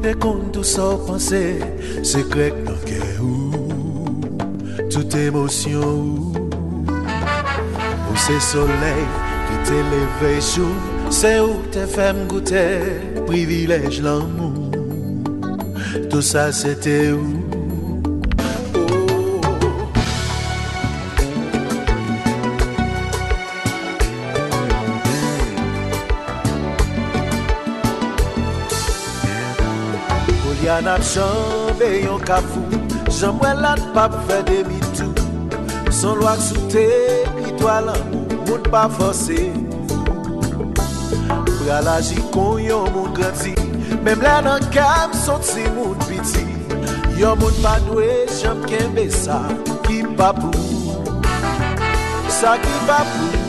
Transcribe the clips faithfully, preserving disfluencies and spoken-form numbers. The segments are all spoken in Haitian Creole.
Te konn tou sa w panse, sekrè k nan kè ou, tout emosyon ou. Ou se solèy ki te leve jou, se ou te fè m goute privilèj lanmou. Tou sa se te ou. Oh. Koulye a n ap janbe yon kafou, jan m wè la n p ap fè demi tou. S on lwa k sou teritwa lanmou, moun pa fòse. Pral aji kon yon moun grandi, menm lè nan kè m s on timoun piti. Yon moun pa dwe janm kenbe sa ki pa pou ou. Sa ki pa pou ou,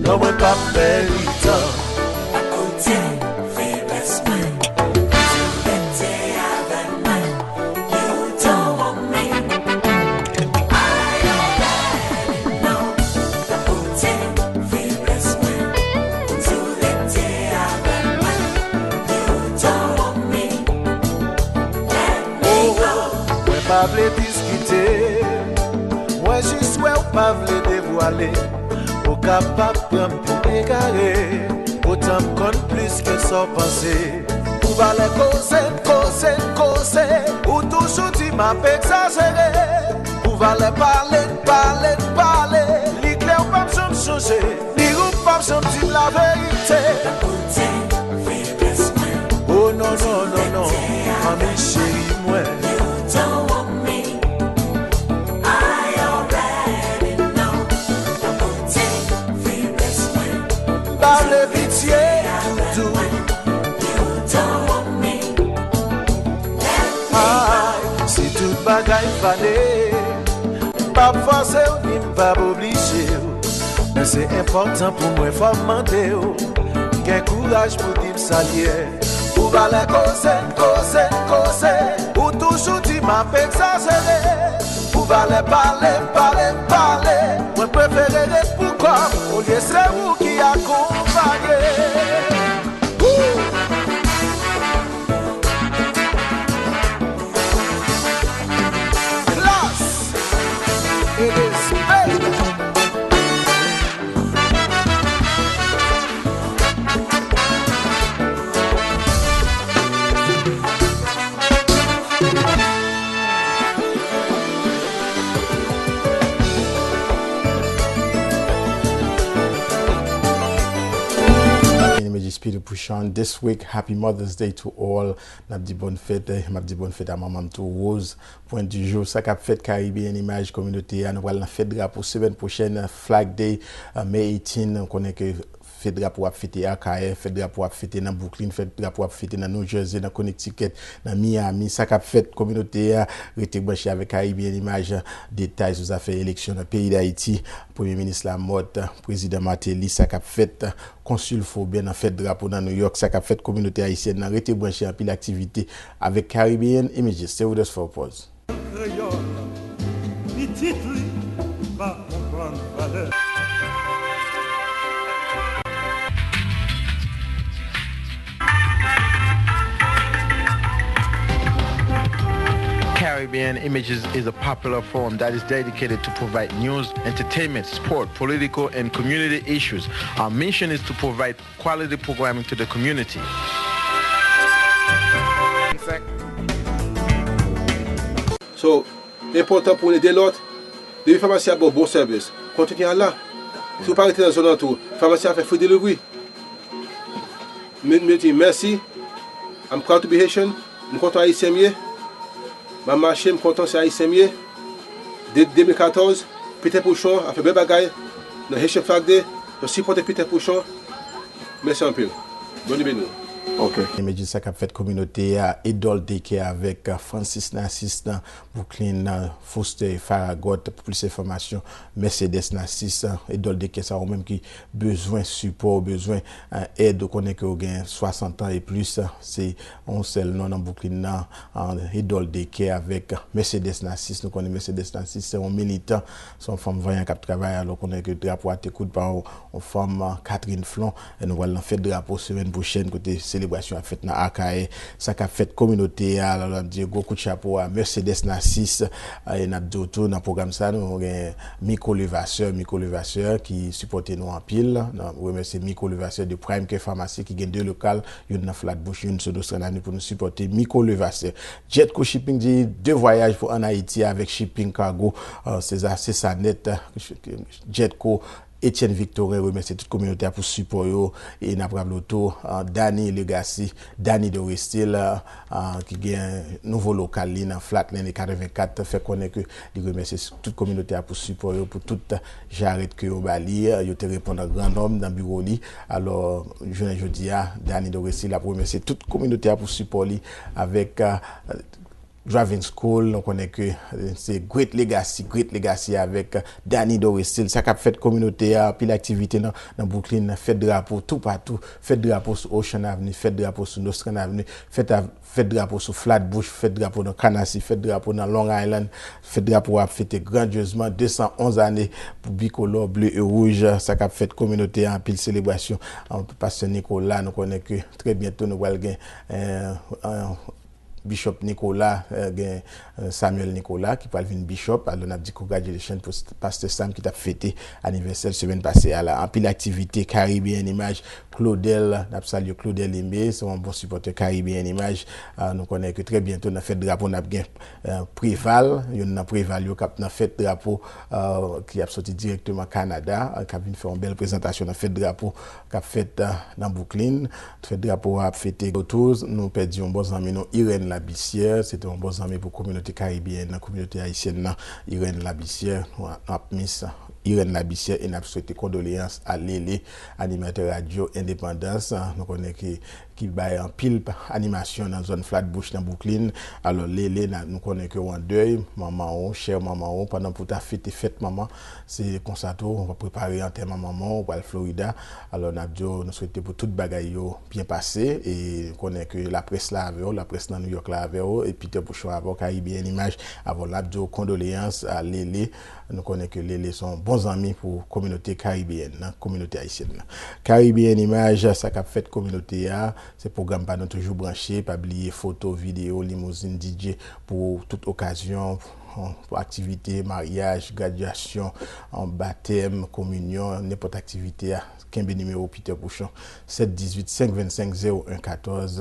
non, mwen p ap pèdi tan. Akote feblès mwen, si w rete avè mwen, you don't want me. I already know. Akote feblès mwen, si w rete avè mwen, you don't want me. Let me go. Mwen pa vle diskite, mwen jis wè w pa vle devwale. Ou kapab pran m pou egare, poutan m konn plis ke sa w panse. Pou valè koze n koze n koze, ou toujou di m ap egzajere. Pou valè pale n pale n pale, li klè w p ap janm chanje, li ou p ap janm di m laverite. Akote feblès mwen, oh non, non, non, non, manmi cheri mwen. You don't want me. I already know. Akote feblès mwen, pa vle pitye, doudou. You don't want me. Ay, si tout bagay fane, m p ap fòse w ni m p ap oblije w. Men se enpòtan pou mwen, fò m mande w gen kouraj pou di m sa l ye. Pou valè koze n koze n koze, ou toujou di m ap egzajere. Pou valè pale m pale m pale, mwen prefere ret pou kò m, olye se ou ki akonpanye. Woo! Klas e respè. Images Peter Pouchon, this week, happy Mother's Day to all. N ap di bòn fèt, eh, m ap di bòn fèt a manman m tou, Rose. Pwen di jou, sa k ap fèt Caribbean Image kominote a, nou pral nan fèt drapo semèn pwochèn, Flag Day, eh, May eighteen, nou konnen ke fèt drapo ap fete Akayè, fèt drapo ap fete nan Brooklyn, fèt drapo ap fete nan New Jersey, nan Connecticut, nan Miami. Sa k ap fèt kominote a, rete branche avèk Caribbean Image, detay sou zafè eleksyon nan peyi Dayiti, Premye Minis Lamothe, Prezidan Martelly, sa k ap fèt, Konsil Faubert nan fèt drapo nan New York, sa k ap fèt kominote ayisyèn nan, rete branche, anpil aktivite avèk Caribbean Images. Stay with us for a pause. Kreyòl, pitit li pa konprann valè. Caribbean Images is a popular forum that is dedicated to provide news, entertainment, sport, political, and community issues. Our mission is to provide quality programming to the community. So, enpòtan pou n ede lòt. Depi famasi a ba w bon sèvis, kontinye al la. Si w pa rete nan zòn an tou, famasi a fè free delivery. M, m di mèsi. I'm proud to be Haitian. M kontan Ayisyen m ye. M ap mache, m kontan se Ayisyen m ye. De, de mil katòz, Peter Pouchon ap fè bèl bagay nan Haitian Flag Day. Yo sipòte Peter Pouchon. Mèsi anpil. Bondye beni w. Ok. Emergency sa k ap fèt kominote a, Edol Daycare avèk Francis Narcisse nan Brooklyn, Foster e Farragut. Pou plis enfòmasyon, Mercedes Narcisse, Edol Daycare, sa ou menm ki bezwen sipò, ou bezwen, eh, èd, ou konnen ke ou gen swasant an e plis, se yon sèl non nan Brooklyn nan, eh, Edol Daycare avèk Mercedes Narcisse. Nou konnen Mercedes Narcisse se yon militan, se yon fanm vanyan k ap travay, alò konnen ke drapo a te koud pa yon, yon fanm, eh, Catherine Flon. E nou pral nan fèt drapo semèn pwochèn, kote selebrasyon Selebrasyon ap fèt nan Akayè, sa k ap fèt kominote a, alò n ap di gwo kout chapo a Mercedes Narcisse, e n ap di w tou nan pwogram sa nou gen Miko Levasseur, Miko Levasseur ki sipòte nou anpil. Nou remèsye Miko Levasseur de Prime Care Pharmacy ki gen de lokal, youn nan Flatbush, youn sou Nostrand Avenue pou nou sipòte Miko Levasseur. Jetco Shipping di de vwayaj pou ann Ayiti avèk shipping cargo, se sa, se sa nèt. Jetco Etienne Victorin remèsye tout kominote a pou sipò yo e n ap raple w tou, Danny Legacy, Danny Dorestil, ki gen nouvo lokal li nan Flatland e katrevenkat, fè konnen ke li remèsye tout kominote a pou sipò yo, pou tout jarèt ke yo ba li, yo te reponn an gran nonb nan biwo li. Alò, jounen jodi a, Danny Dorestil ap remèsye tout kominote a pou sipò li avèk Driving School, nou konnen ke se Great Legacy, Great Legacy avèk Danny Dorestil. Sa k ap fèt kominote a, anpil aktivite nan, nan Brooklyn, fèt drapo toupatou, fèt drapo sou Ocean Avenue, fèt drapo sou Nostrand Avenue, fèt, fèt drapo sou Flatbush, fèt drapo nan Canarsie, fèt drapo nan Long Island, fèt drapo a ap fete grandyezman, de san onz ane pou bikolò, ble e wouj, sa k ap fèt kominote a, anpil selebrasyon. Pastè Nicolas, nou konnen ke trè byento nou pral gen Bishop Nicolas, gen Samuel Nicolas ki pral vin bishop. Alò n ap di congratulations pou Pastè Sam ki t ap fete anivèsè l semèn pase a la. Anpil aktivite, Caribbean Image, Claudel, n ap salye Claudel Aimé, se yon bon sipòtè Caribbean Image. Nou konnen ke trè byento nan fèt drapo n ap gen Preval, youn nan Preval yo k ap nan fèt drapo ki ap soti dirèkteman Kanada, k ap vin fè yon bèl prezantasyon nan fèt drapo k ap fèt nan Brooklyn. Fèt drapo a ap fete otou, nou pèdi yon bon zanmi nou, Irène Labissière. Se te yon bon zanmi pou kominote karibyèn nan, kominote ayisyèn nan. Irène Labissière, nou ap miss Irène Labissière e n ap swete kondoleyans a Lele, animatè radyo Endepandans. Nou konnen ke, ki bay anpil animasyon nan zòn Flatbush, nan Brooklyn. Alò, Lele, nou konnen ke w an dèy, manman w, chè manman w, pandan pou w ta fete fèt manman, se konsa tou, w ap prepare antèman manman w, w pral Florida. Alò, n ap di w, nou swete pou tout bagay yo byen pase, e konnen ke laprès la avè w, laprès nan New York la avè w, e Peter Pouchon avè w, Caribbean Image avè w. N ap di w kondoleyans a Lele, nou konnen ke Lele se yon bon zanmi pou kominote karibyèn nan, kominote ayisyèn nan. Caribbean Image, sa k ap fèt kominote a, se pwogram pa nou toujou branche, pa bliye foto, videyo, limouzin, D J pou tout okazyon, pou aktivite, maryaj, gradyasyon, batèm, kominyon, nenpòt aktivite a. Kenbe nimewo Peter Pouchon, sèt dizuit, senk vennsenk, zewo en katòz,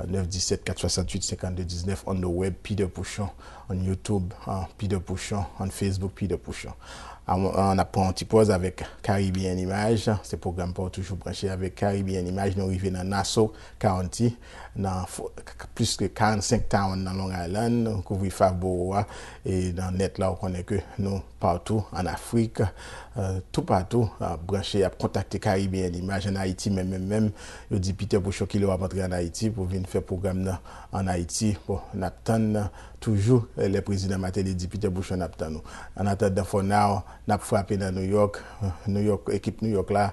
nèf disèt, kat swasanntuit, senkannde diznèf, on the web, Peter Pouchon, on YouTube, Peter Pouchon, on Facebook, Peter Pouchon. N ap pran yon ti pòz avèk Caribbean Image, se pwogram pa w toujou branche avèk Caribbean Image, nou rive nan Nassau County, nan plis ke karannsenk town nan Long Island, nou kouvri five borough a, e nan nèt la, w konnen ke nou patou ann Afrik, toupatou, ap branche, ap kontakte Caribbean Image ann Ayiti, menm, menm, menm, yo di Peter Pouchon kilè w ap antre ann Ayiti pou vin fè pwogram nan ann Ayiti. Bon, n ap tann toujou lè prezidan Martelly di Peter Pouchon n ap tann ou. Annatandan, for now, n ap frape nan New York. New York, ekip New York la,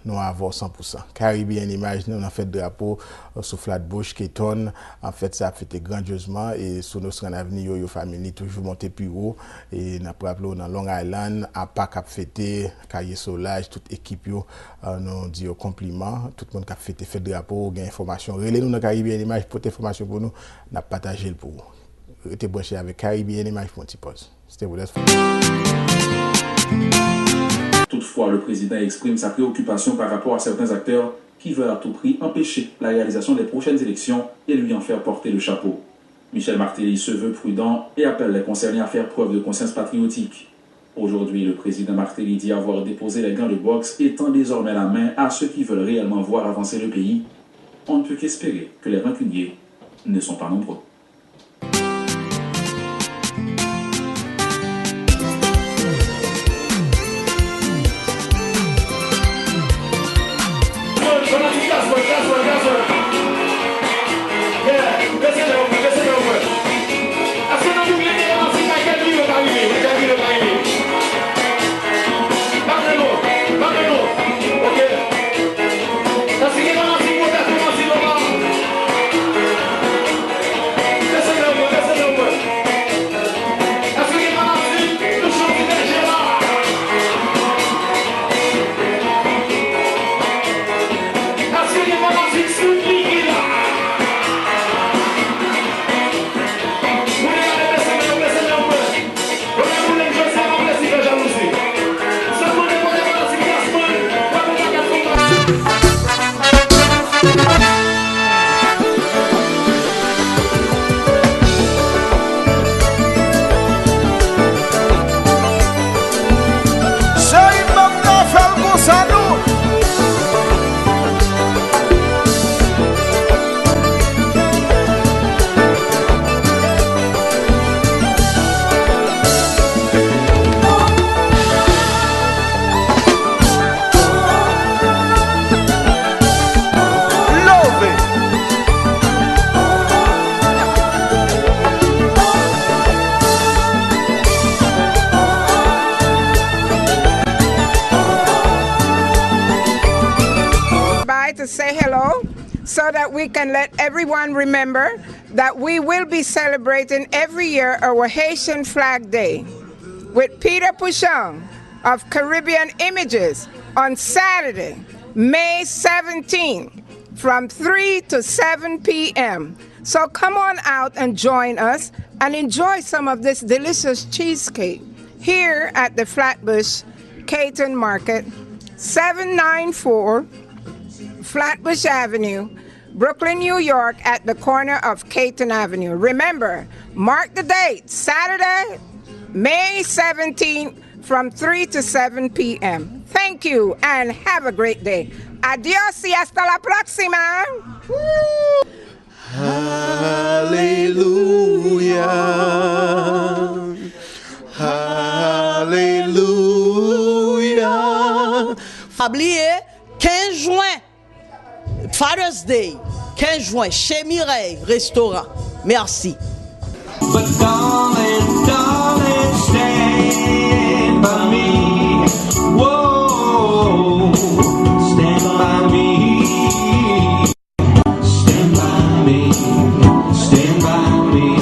nou avè w san pou san. Caribbean Image, nou nan fèt drapo sou Flatbush, Keton. Fèt sa ap fete grandyezman e sou Nostrand Avenue, Yoyo Family toujou monte pi wo. E n ap raple w nan Long Island, apa k ap fete, Kaye Solaj, tout ekip yo, nou di yo konpliman. Tout moun k ap fete fèt drapo, gen enfòmasyon, rele nou nan Caribbean Image, pote enfòmasyon pou nou, n ap pataje l pou ou. Rete branche avèk Caribbean Image pou yon ti pòz. Stay with us. Toutefois, le président exprime sa préoccupation par rapport à certains acteurs qui veulent à tout prix empêcher la réalisation des prochaines élections et lui en faire porter le chapeau. Michel Martelly se veut prudent et appelle les concernés à faire preuve de conscience patriotique. Aujourd'hui, le président Martelly dit avoir déposé les gants de boxe et tend désormais la main à ceux qui veulent réellement voir avancer le pays. On ne peut qu'espérer que les rancuniers ne sont pas nombreux. We can let everyone remember that we will be celebrating every year our Haitian Flag Day with Peter Pouchon of Caribbean Images on Saturday, May seventeenth, from three to seven p.m. So come on out and join us and enjoy some of this delicious cheesecake here at the Flatbush Caton Market, seven nine four Flatbush Avenue, Brooklyn, New York, at the corner of Caton Avenue. Remember, mark the date, Saturday, May seventeenth, from three to seven p.m. Thank you and have a great day. Adios y hasta la próxima. Aleluya. Aleluya. Pa bliye, kenz jwen, Father's Day, kenz jwen, Chez Mireille Restaurant. Mèsi. But darling, darling, stand by me. Whoa, stand by me. Stand by me, stand by me,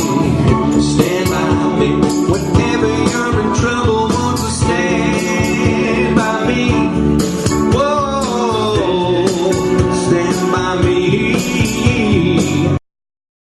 stand by me. Whenever you're in trouble, won't you stand by me? Whoa, stand by me.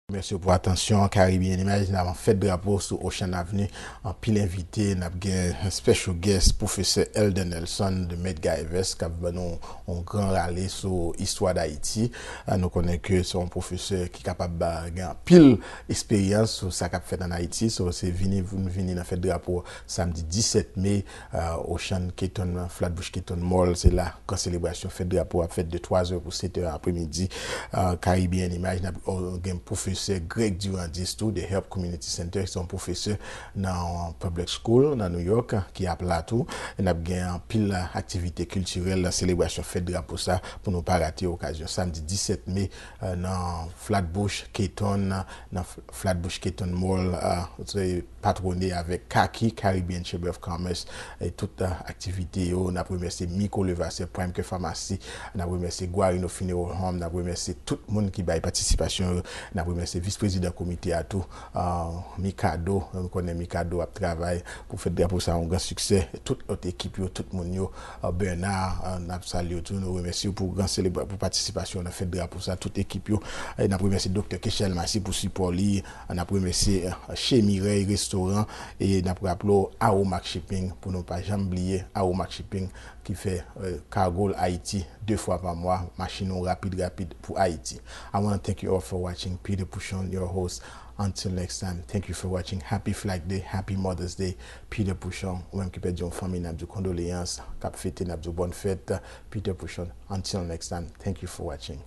Mèsi pou atansyon an. Caribbean Image, n ap fèt drapo sou Ocean Avenue. Anpil envite, n ap gen special guest, Pwofesè Elder Nelson de Medgar Evers, k ap ban nou yon gran rale sou istwa Dayiti. Ah, nou konnen ke se yon pwofesè ki kapab ba, gen anpil eksperyans sou sa k ap fèt ann Ayiti. So, se vini, vini nan fèt drapo samdi disèt me, ah, Ocean Caton, Flatbush Caton Mall, se la gran selebrasyon fèt drapo ap fèt de twa zè pou sèt è apremidi. Ah, Caribbean Image, n ap, oh, gen pwofesè Greg Durandis tou, de Help Community Center, se yon pwofesè nan Public School nan New York, ki ap la tou. N ap gen anpil aktivite kiltirèl nan selebrasyon fèt drapo sa pou nou pa rate okazyon. Samdi disèt me, ah, nan Flatbush Caton, nan Flatbush Caton Mall, ah, se patwone avèk Kaki, Caribbean Chamber of Commerce, e tout, ah, aktivite yo. N ap remèsye Miko Levasseur, Prime Care Pharmacy, n ap remèsye Guarino Funeral Home, n ap remèsye tout moun ki bay patisipasyon yo, n ap remèsye vis prezidan komite a tou, ah, Mikado, nou konnen Mikado ap travay pou fè drapo sa yon gran siksè, tout lòt ekip yo, tout moun yo, ah, Bernard, ah, n ap salye w tou, nou remèsye w pou gran selebra-, pou patisipasyon nan fèt drapo sa, tout ekip yo, e n ap remèsye Doktè Kechèl Masi pou sipò li, n ap remèsye, ah, Chez Mireille Restaurant, e n ap raple w Aromax Shipping, pou nou pa janm bliye Aromax Shipping ki fè, eh, kago l Ayiti de fwa pa mwa, machin ou rapid, rapid pou Ayiti. I wanna thank you all for watching. Peter Pouchon, your host. Until next time, thank you for watching. Happy Flag Day, Happy Mother's Day. Peter Pouchon, ou menm ki pèdi yon fanmi, n ap di w kondoleyans, k ap fete, n ap di w bòn fèt. Peter Pouchon, until next time, thank you for watching.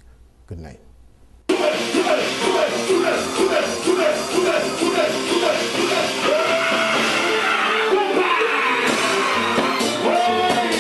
Good night.